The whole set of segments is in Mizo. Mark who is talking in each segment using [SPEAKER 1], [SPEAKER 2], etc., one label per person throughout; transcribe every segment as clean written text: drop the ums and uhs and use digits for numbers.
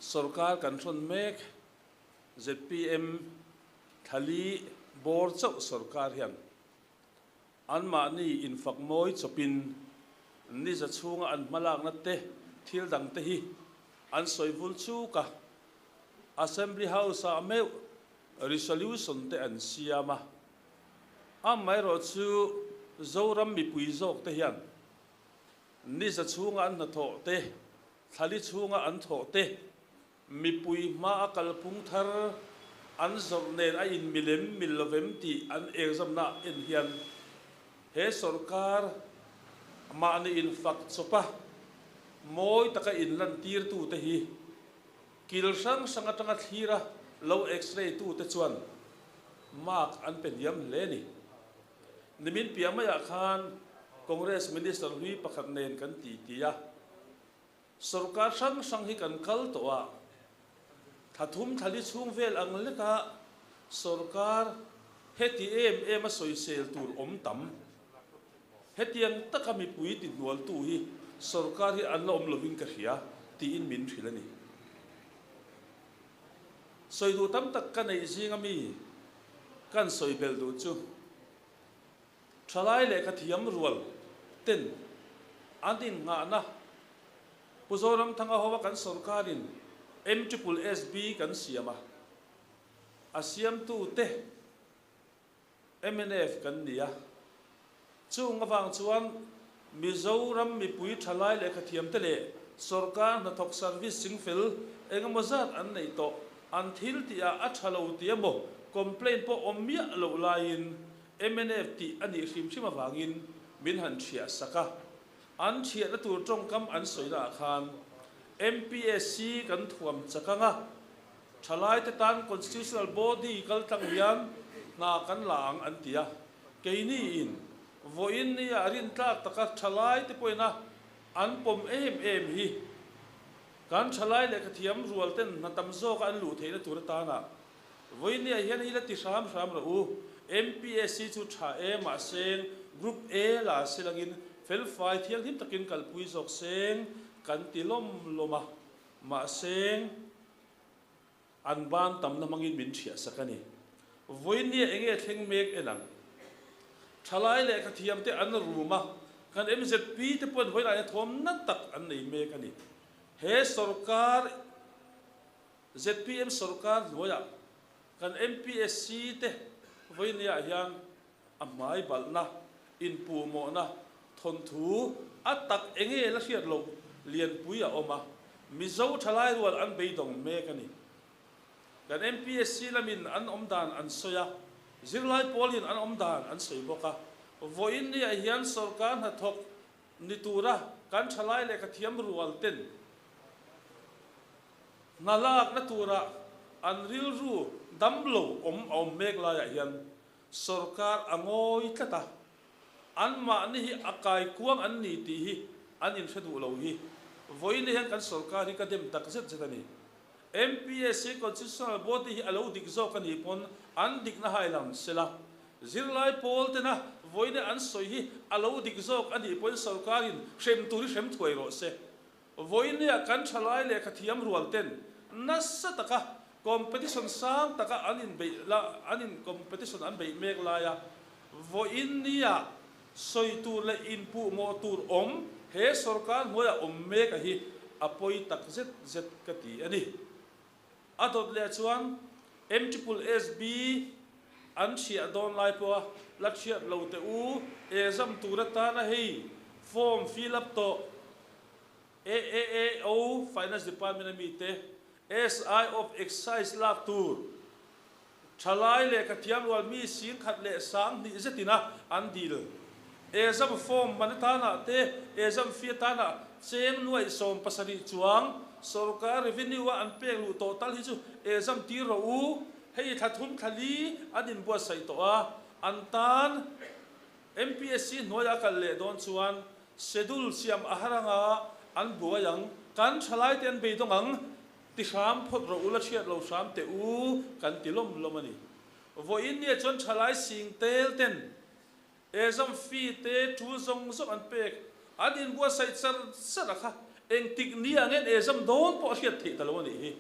[SPEAKER 1] Sorkar kan hrawn mek zpm thlali bawr chauh sorkar hian anmahni infak mawi chawpin niza chhunga an hmalakna te thil dang te hi an sawi vul chuk a, Assembly House-ah meuh resolution te an siam a. Amaherawhchu Zoram mipui zawk te hian niza chhunga an hnathawh te, thlali chhunga an thawh te, mipui hmaa kalphung thar an zawrh nen a inmilem mil lovem tih an examna en hian he sawrkar mahni infak chawpa mawi taka inlantirtute hi kil hrang hrang atanga thlira lo x-ray tute chuan mark an pe hniam hle a ni. Nimin piah maiah khan Congress Minister hlui pakhat nen kan titi a. Sorkar hrang hrang hi kan kal tawh a, thla thum thla li chhung vel ang leka sorkar heti em em a sawisel tur awm tam. Hetiang taka mipui ti hnualtu hi sorkar hi an la awm lovin ka hria tiin min hrilh a ni. Sawi duh tam tak ka neih zinga mi kan sawi belh duh chu. Thalai lehkha thiam rual ten an innghahna Pu Zoramthanga hoa kan sorkarin MSSB kan siam a, a siamtute mnf kan ni a. Chung avang chuan Mizoram mipui thalai lehkha thiamte leh sorkar hnathawk service chingfel engemaw zat an neih tawh an thil tihah a tha lo tih emaw complaint pawh awm miah loh laiin Mnf tih a nih hrim hrim avangin min han thiah sak a, an thiahna tur tawngkam an sawina ah khan MPSC kan thuam chak ang a, thalaite tan Constitutional Body kal tlang hian hna kan la ang an ti a, keini in vawiin nia rintlak taka thalaite pawhin a an pawm em em hi kan thalai lehkha thiam rual ten hna tam zawka an luh theihna tur atana Vawinia hian hi la ti hram hram rawh u. MPSC chu tha e mahseng Group A la se langin felfai thianghlim takin kalpui zawk seng kan ti lawm lawm a, mahseng an ban tamna hmangin min thiah sak a ni. Vawinia enge thleng mek en ang? Thalai lehkha thiamte an rum a, kan MZP te pawhin vawiinah hian thawm na tak an nei mek a ni. He sorkar. Zpm sorkar hnuaiah kan MPSC te vawinia hian a hmai balhna, inpuhmawhna, thawnthu a tak enge la hriat loh lianpui a awm a, Mizo thalai rual an beidawng mek a ni. Kan MPSC lamin an awm dan an sawi a, zirlai pawlin an awm dan an sawi bawk a, vawinia hian sorkar hnathawk ni tura kan thalai lehkha thiam rual ten Hna lakna tura an rilru damlo awm a awm mek laiah hian sorkar a ngawi tlat a, anmahni hi a kaikuang an ni tih hi an inhre duh lo hi vawiin hian kan sorkar hi ka dem tak zet zet a ni. MPSC Constitutional Body hi a lo dik zawk a nih pawn an dikna hailang sela, zirlai pawl tena vawiin an sawi hi a lo dik zawk a nih pawhin sorkarin hrem tur hi hrem thuai rawh se. Vawinia kan thalai lehkha thiam rual ten nasa taka competition sang taka an inbeih la an in competition an beih mek laia vawinia sawi tur leh inpuhmawh tur awm he sorkar hnuaiah awm mek a hi a pawi tak zet zet ka ti a ni. A dawt leh chuan MSSB an chhiah dawn lai pawha la chhiat lo teh u, exam tur atana hei form fill up tawh AAAO Finance Department a mite SI of Excise lak tur Thalai lehkha thiam rual mi 10,000 leh 2000 zetin a an dil. Exam form man atana te exam fee atana cheng nuaih 17 chuang sorkar revenue a an pek luh tawh tal hi chu exam tir rawh u. Hei thla thum thla li an inbuatsaih tawh a, an tan MPSC hnuaia a kal leh dawn chuan schedule siam a har anga an buai ang, kan thalai te an beidawng ang. Ti hram phawt rawh u la hriat lo hram teh u kan ti lawm lawm a ni. Vawiin nia chuan thalai sing tel ten exam fee te tul zawng zawng an pek an inbuatsaih char char a kha. Engtik ni ah ngen exam dawn pawh a hriat theih ta lo a nih hi.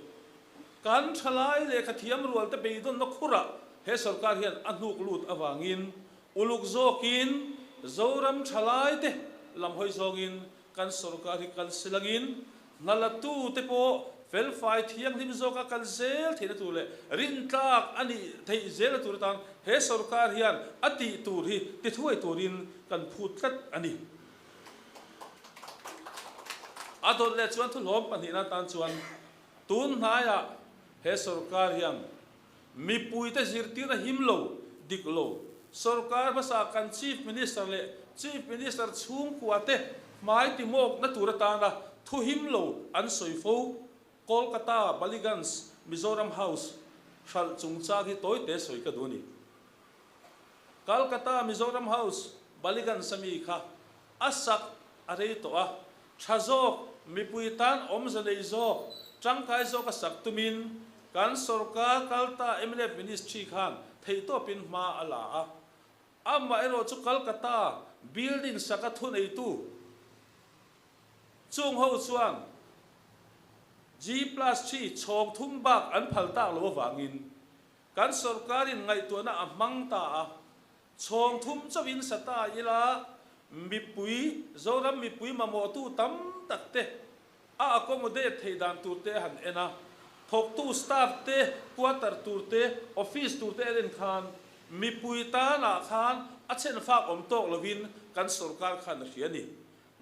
[SPEAKER 1] Kan thalai lehkha thiam rual te beidawnna khurah he sorkar hian a hnuk lut avangin uluk zawkin Zoram thalai te lam hawi zawngin kan sorkar hi kal silangin hna la tu te pawh felfai thianghlim zawka kal zel theihna tur leh rintlak a nih theih zelna tur atan he sorkar hian a tih tur hi tithuai turin kan phut tlat a ni. A dawt leh chuan thuhlawm pahnihna atan chuan tun hnaiah he sorkar hian mipuite zirtirna him lo, dik lo, sorkar hmasa kan Chief Minister leh Chief Minister chhungkuate hmai timawkna tur atana thu him lo an sawi fo. Kolkata Ballygunge Mizoram House hralh chungchang hi tawite sawi ka duh a ni. Calcutta Mizoram House Ballygunge ami kha a sak a rei tawh a, tha zawk, mipui tan awmze nei zawk, tangkai zawk a sak tumin kan sorkar kalta mnf Ministry khan theihtawpin hma a la a. Amaherawh chu Calcutta building saka thuneitu chung ho chuan G plus three chhawng thum bak an phal tak loh avangin Kan sorkarin ngaihtuahna a hmang ta a, chhawng thum chauhin sa ta ila mipui, Zoram mipui mamawhtu tam tak te a accommodate theih dan tur te a han en a, thawktu staff te, quarter tur te, office tur te en en khan mipui tanah khan a chhenfak awm tawk lovin kan sorkar khan a hria a ni.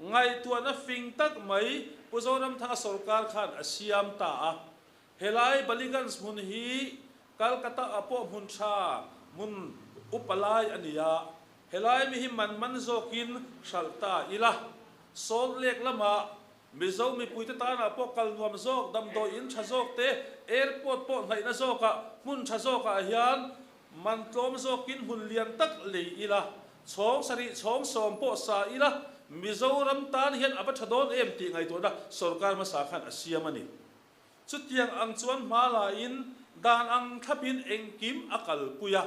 [SPEAKER 1] Ngaihtuahna fing tak mai Pu Zoramthanga sorkar khan a siam ta a, Helai Ballygunge hmun hi Calcutta ah pawh hmun tha, hmun upa lai a ni a. Helai mi hi man man zawkin hralh ta ila. Salt Lake lamah Mizo mipuite tanah pawh kal nuam zawk, damdawi in tha zawk te, airport pawh hnaihna zawkah, hmun tha zawkah hian man tlawm zawkin hmun lian tak lei ila. Chhawng sarih chhawng sawm pawh sa ila, Mizoram tan hian a va tha dawn em tih ngaihtuahna sorkar hmasa khan a siam a ni. Chutiang ang chuan hma laiin dan ang thlapin engkim a kalpui a.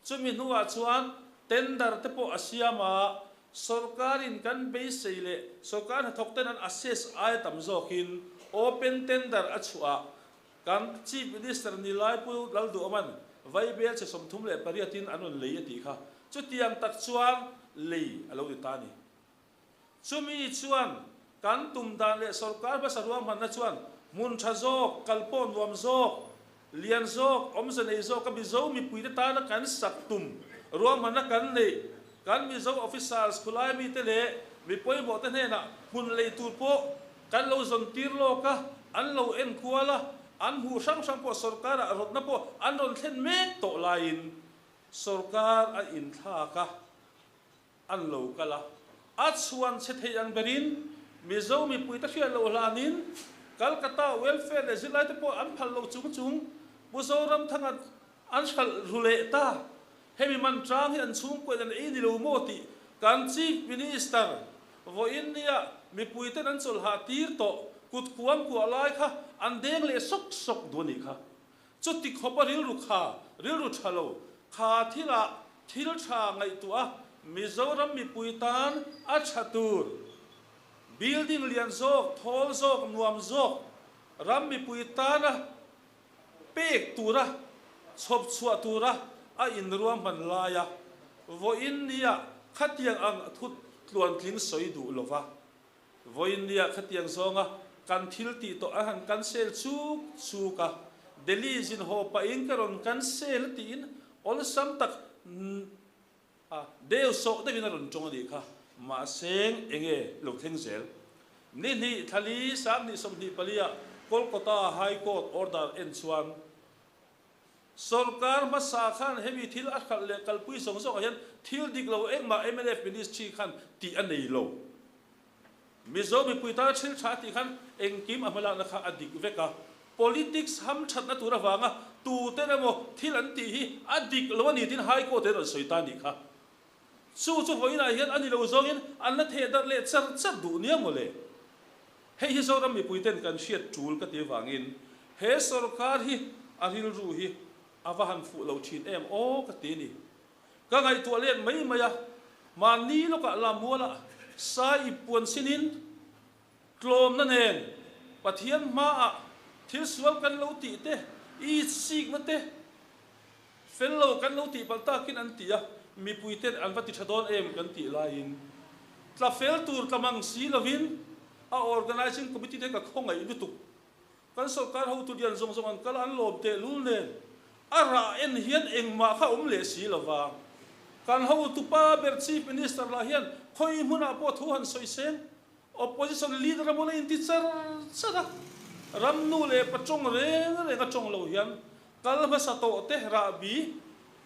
[SPEAKER 1] Chumi hnuah chuan tender te pawh a siam a, sawrkarin kan beisei leh sawrkar hnathawk ten an assess aia tam zawkin open tender a chhuah a, kan Chief Minister ni lai Pu Lalduhawma'n Vaibel che 38 in an rawn lei a tih kha. Chutiang tak chuan lei a lo ni ta a ni. Chumi chuan kan tum dan leh sawrkar hmasa ruahmanna chuan hmun tha zawk, kal pawh nuam zawk, lian zawk, awmze nei zawk a Mizo mipuite tana kan sak tum ruahmanna kan neih, kan Mizo officers khulai mite leh mi pawimawhte hnenah hmun lei tur pawh kan lo zawn tir lawk a, an lo en kual a, an hmuh hrang hrang pawh sawrkarah rawtna pawh an rawn thlen mek tawh laiin sawrkar a inthlak a. An lo kal a, a chhuan chhe thei ang berin Mizo mipuite hriat loh hlanin Calcutta welfare leh zirlaite pawh an phal lo chung chung Pu Zoramthanga an hralh ru leh ta. Hemi man tang hi an chhungkuain an ei ni lo maw tih kan Chief Minister vawiin nia mipuiten an chawlhah tir tawh kut kuang kuah lai kha an deng leh sawk sawk duh a nih kha. Chuti khawpa rilru kha, rilru tha lo, kha thilah thil tha ngaihtuah a, Mizoram mipui tan a tha tur, building lian zawk, thawl zawk, nuam zawk, ram mipui tana pek tura, chhawp chhuah tura a inruahman laia vawiin nia khatiang ang thut tluantling sawi duh lova. Vawiin nia khatiang zawnga kan thil tih tawh a han cancel chuk chuk a, Delhi zin haw pahin ka rawn cancel a tiin awlsam tak a deu sawh deuhin a rawn tawng a nih kha. Mahse enge lo thleng zel. Ni hnih thlali 20 24 ah Kolkata High Court order en chuan Sorkar hmasa khan hemi thil a hralh leh kalpui zawng zawngah hian thil dik lo engmah mnf ministry khan tih a nei lo. Mizo mipui tana thil tha a tih khan engkim a hmalakna kha a dik vek a. Politics hamthatna tur avanga tuten emaw thil an tih hi a dik lo a ni tiin High Court in rawn sawi ta a nih kha. Chu chu vawiinah hian a ni lo zawngin an la theh darh leh char char duh nia mawle. Hei hi Zoram mipuiten kan hriat tul ka ti avangin he sorkar hi a rilru hi a va han fuh lo thin em aw ka ti a ni. Ka ngaihtuah let mai mai a, mahni lawkah Lammualah sai ip puan sinin. Tlawmna nen Pathian hmaah thil sual kan lo tih te, itsikna te, fel lo kan lo tih palh takin an ti a, mipuiten an va ti tha dawn em kan tih laiin tla fel tur tla mang si lovin a organising committee te ka khawngaih lutuk. Kan sorkar hotu lian zawng zawng an kal a, an lawm tehlul nen a rah en hian engmah kha awm leh si lova. Kan hotu pa ber Chief Minister lah hian khawi hmunah pawh thu han sawi seng Opposition leader a mawla inti char char a, ram nu leh pa tawng reng reng a tawng lo hian kal hmasa tawh te rahbi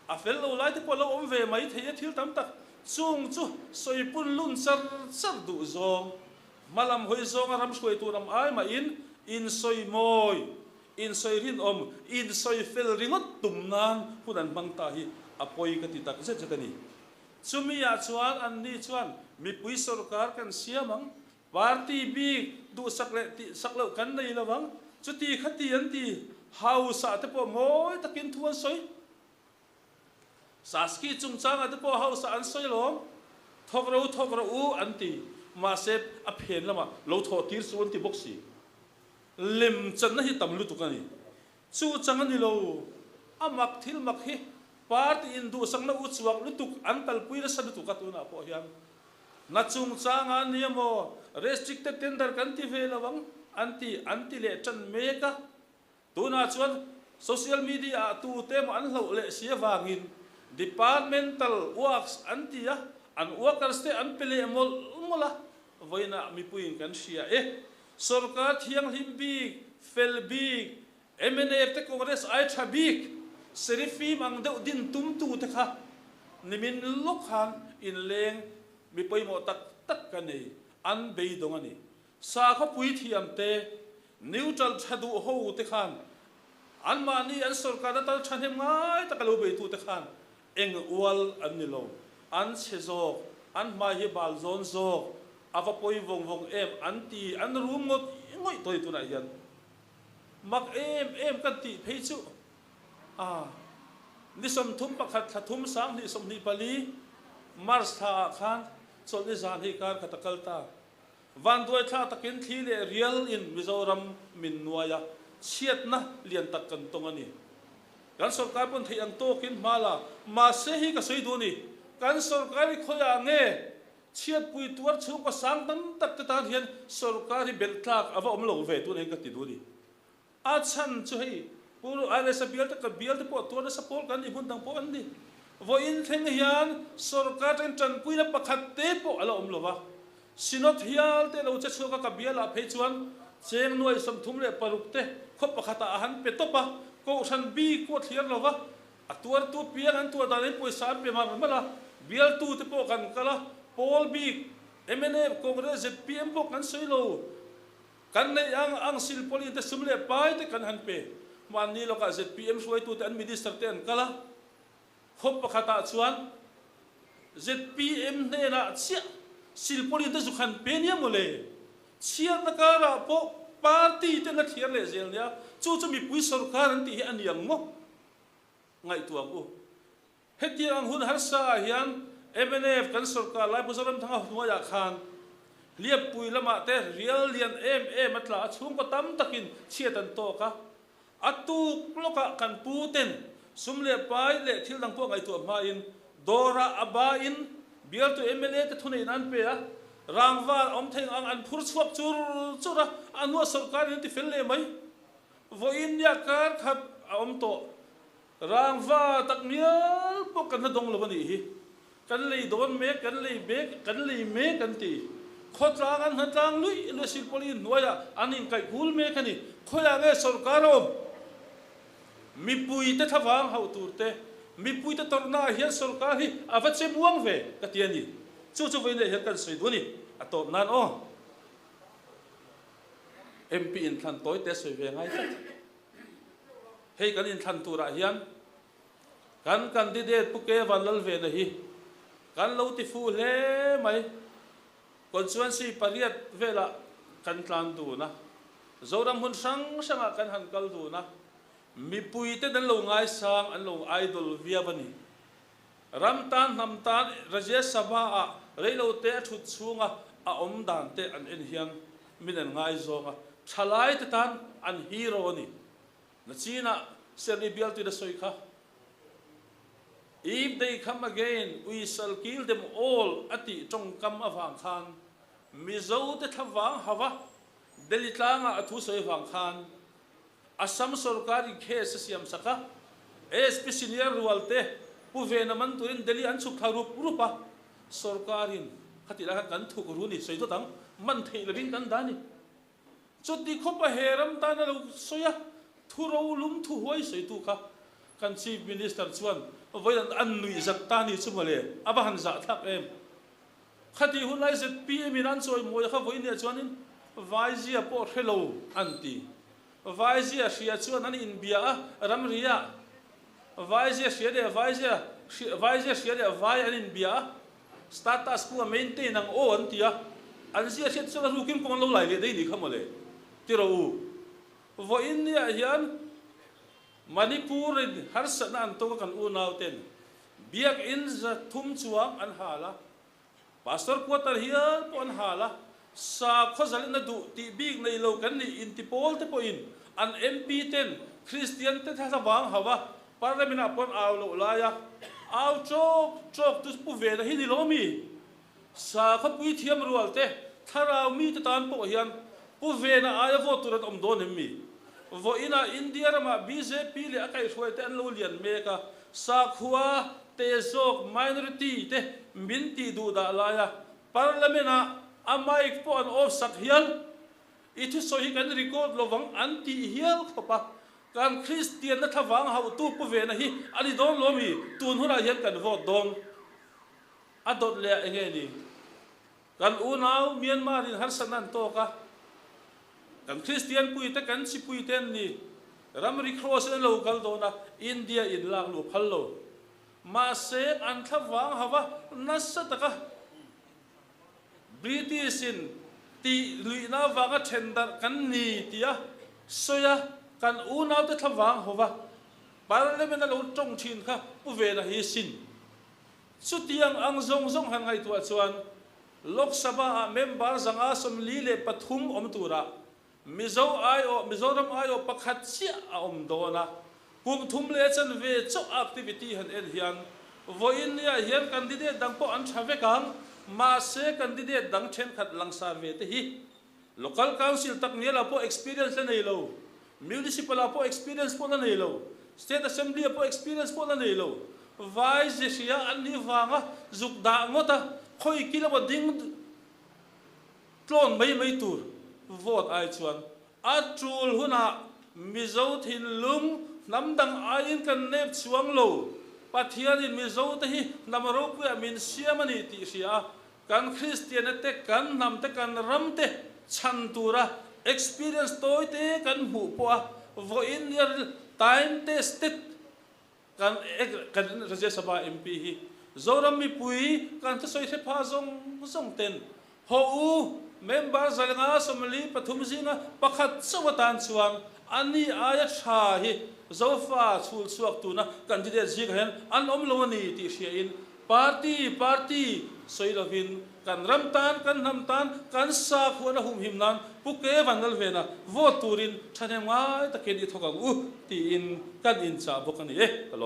[SPEAKER 1] a fel lo lai te pawh a lo awm ve mai thei a, thil tam tak chung chu sawi pun lun char char duh zawng hmalam hawi zawnga ram hruaitu ram ai mahin insawi mawi, insawi rinawm, insawi fel ringawt tum nan hun an hmang ta hi a pawi ka ti tak zet zet a ni. Chumi-ah chuan anni chuan mipui sorkar kan siam ang, party bik duhsak leh tihsak loh kan nei lo ang, chuti khati an ti, House-ah te pawh mawi takin thu an sawi. Saski chungchangah te pawh House-ah an sawi alawm, thawk ro thawk rawh u an ti, mahse a phen lamah lo thawh tir suh an ti bawk si. Lem channa hi tam lutuk a ni. Chu chang a ni lo, a mak thil mak hi party in duhsakna u chuak lutuk an kalpui nasa lutuk a tunah pawh hian hna chungchangah a nia maw restricted tender kan ti ve lo ang an ti an ti leh tan mek a, tunah chuan social media ah tute emaw an hlauh leh si avangin departmental works an ti a, an workers te an pe leh mawlh mawlh a, vawiinah mipuiin kan hria e. Sorkar thianghlim bik, fel bik, mnf te Congress ai tha bik, Serifim ang deuh din tum tu te kha nimin lawk khan inleng mi pawimawh tak tak ka nei, an beidawng a ni. Sakhaw puithiam te, neutral tha duh ho te khan anmahni an sorkarna tal thahnem ngai taka lo beitu te khan Eng ual an ni lo, an chhe zawk, an hmai hi bal zawn zawk, a va pawi vawng vawng em an ti, an rum ngawt ngawih tawh a ni tunah hian. Mak em em kan tih phei chu a ni 31 thla thum 2024 March thla ah khan chawlhni zan hei kar khat a kal ta. Vanduai thla takin thli leh rial in Mizoram min nuai a, chhiatna lian tak kan tawng a ni. Kan sorkar pawn theih ang tawkin hma la, mahse hi ka sawi duh a ni, kan sorkar hi khawiah nge chhiatpui tuar chhungkaw sang tam tak te tan hian sorkar hi belh tlak a va awm lo ve tun ang ka ti duh a ni. A chhan chu hei Pu Ailesa bial te ka bial te pawh tuar nasa pawl kan nih hmun dang pawh an ni. Vawiin thleng hian sorkar atangin tanpuina pakhat te pawh a la awm lo va. Synod hial te lo che chhuak a ka bial ah phei chuan cheng nuai 36 te khaw pakhat ah a han pe tawp a, kohhran bik pawh thliar lo va, a tuartu piang an tuar dan in pawisa an pe mar mar a, bialtu te pawh kan kal a, pawl bik mnf, Congress, zpm pawh kan sawi lo. Kan neih ang ang silpawlin te sum leh pai te kan han pe. Hmanni lawkah zpm hruaitute an minister te an kal a, khawp pakhatah chuan zpm hnenah chiah silpawlin te zuk han pe nia mawle. Chhiatna karah pawh party ten a thliar leh zel nia, chu chu mipui sorkar an tih hi a ni ang maw? Ngaihtuah ang u. Hetiang ang hun harsa ah hian mnf kan sorkar lai Pu Zoramthanga hnuaiah khan Hliappui lamah te rial lian em em a tla a, chhungkaw tam takin chhiat an tawk a. A tuk lawkah kan pu ten sum leh pai leh thil dang pawh ngaihtuah hmain dawrah a bain bialtu mla te thuneihna an pe a, rangva awm thei ang an phur chhuak chur chur a, a hnuah sorkarin an ti fel leh mai. Vawiin nia kar khat a awm tawh. Rangva tak mial pawh kan la dawng lo a nih hi. Kan lei dawn mek, kan lei mek, kan lei mek an ti. Khawtlang an hnatlang luih luih a silpawlin hnuaiah an inkaih kul mek a ni. Khawiah nge sorkar a awm? Mipuite thlavang hauh tur te, mipuite tawrhnaah hian sorkar hi a va che muang ve ka ti a ni. Chu chu vawiin leh hian kan sawi duh a ni. A tawp nan aw. MP inthlan tawi te sawi ve ngai tlat. Hei kan inthlan turah hian kan candidate Pu Ke Vanlalvena hi kan lo ti fu hle mai. Constituency pariat velah kan tlan dun a, Zoram hmun hrang hrangah kan han kal dun a, mipuiten an lo ngaisang, an lo idol viau a ni. Ram tan hnam tan Rajya Sabha-ah reilote a thut chhunga a awm dan te an en hian. min an ngaizawng a, thalaite tan an hero a ni. Nachinah Serli bialtuin a sawi kha, If they come again, we shall kill them all a tih tawngkam avang khan Mizote thlavang hava Delhi tlangah a thu sawi avang khan Assam sorkarin case a siam sak a, ASP senior rual te Pu Vena man turin Delhi an chhuk thla rup rup a, sorkarin khatih lai khan kan thuk ru ni sawi dawt ang, man theih lovin kan dah a ni. Chuti khawpa he ram tan a lo sawi a, thu rolum thu huai sawitu kha kan Chief Minister chuan vawiin an nuih zat ta ni chu mawle, a va han zah thlak em. Khatih hun lai zpm in an chawimawi kha vawiin chuanin Vaizia pawh hre lo an ti. Vaizia hria chuan an inbia a, ramria Vaizia hria leh Vaizia Vaizia hria leh Vai an inbia a, status quo a maintain ang aw an ti a, an zia hriat chuan a rukin kawng an lo lai leh daih nih kha mawle. Ti rawh u. Vawiin niah hian Manipur in harsatna an tawk a kan unau ten Biakinn 300 chuang an hal a, Pastor quarter hial pawh an hal a, sakhaw zalina duh tih bik nei lo kan nih inti pawl te pawhin an MP ten Kristian te thla vang hauh a, Parliament ah pawh an au loh lai a, au tawk tawk tu pu ve na hi ni lo mi? Sakhaw puithiam rual te, thlarau mi te tan pawh hian pu ve na aia vote tur an awm dawn em mi? Vawiinah India ramah bjp leh a kaihhruai te an lo lian mek a, sakhua te zawk minority te min tih duh dah laia Parliament ah a mic pawh an off sak hial, i thusawi hi kan record lovang an tih hial khawp a, kan Kristian na thlavang hauhtu pu ve na hi a ni dawn lo mi? Tun hunah hian kan vote dawn. A dawt leh ah enge ni? Kan unau Myanmar in harsatna an tawk a, kan Kristian pui te kan chipui te an ni. Ramri cross in an lo kal dawn a, India in lak luh phal lo. Mahse an thlavang hava nasa taka British in tih luihna avanga then darh kan ni tia sawi a, kan unau te thlavang hova Parliament a lo tawng thin kha Pu Vena hi sin. Chutiang ang zawng zawng han ngaihtuah chuan Lok Sabha-ah member 543 awm turah Mizo aiawh, Mizoram aiawh pakhat chiah a awm dawn a. Kum thum leh chanve chauh activity han en hian vawiinniah hian candidate dang pawh an tha vek ang, mahse candidate dang thenkhat langsar ve te hi Local Council tak ngialah pawh experience la nei lo, Municipal ah pawh experience pawh la nei lo, State Assembly ah pawh experience pawh la nei lo, vai ze hria an nih vanga zuk dah ngawt a, khawi kil emaw ding tlawn mai mai tur vote ai chuan a tul hunah Mizo thinlung hnam dang aiin kan nep chuang lo, Pathianin Mizo te hi hnam ropuiah min siam a ni tih hria a, Kan Kristianna te, kan hnam te, kan ram te chhan tura experience tawi te kan hmuh pawh a, vawiin nia time tested kan kan Rajya Sabha MP hi Zoram mipui kan thusawi hre pha zawng zawng ten haw u member 543 zinga pakhat chauh atan chuan ani aia tha hi Zofa chhul chhuak tuna candidate zingah hian an awm lo a ni tih hriain Party party sawi lovin kan ram tan, kan hnam tan, kan sakhuana humhim nan Pu Ke Van Lalvena vote turin thahnem ngai takin i thawk ang u tiin kan inchah bawk a ni e. Ka lawm.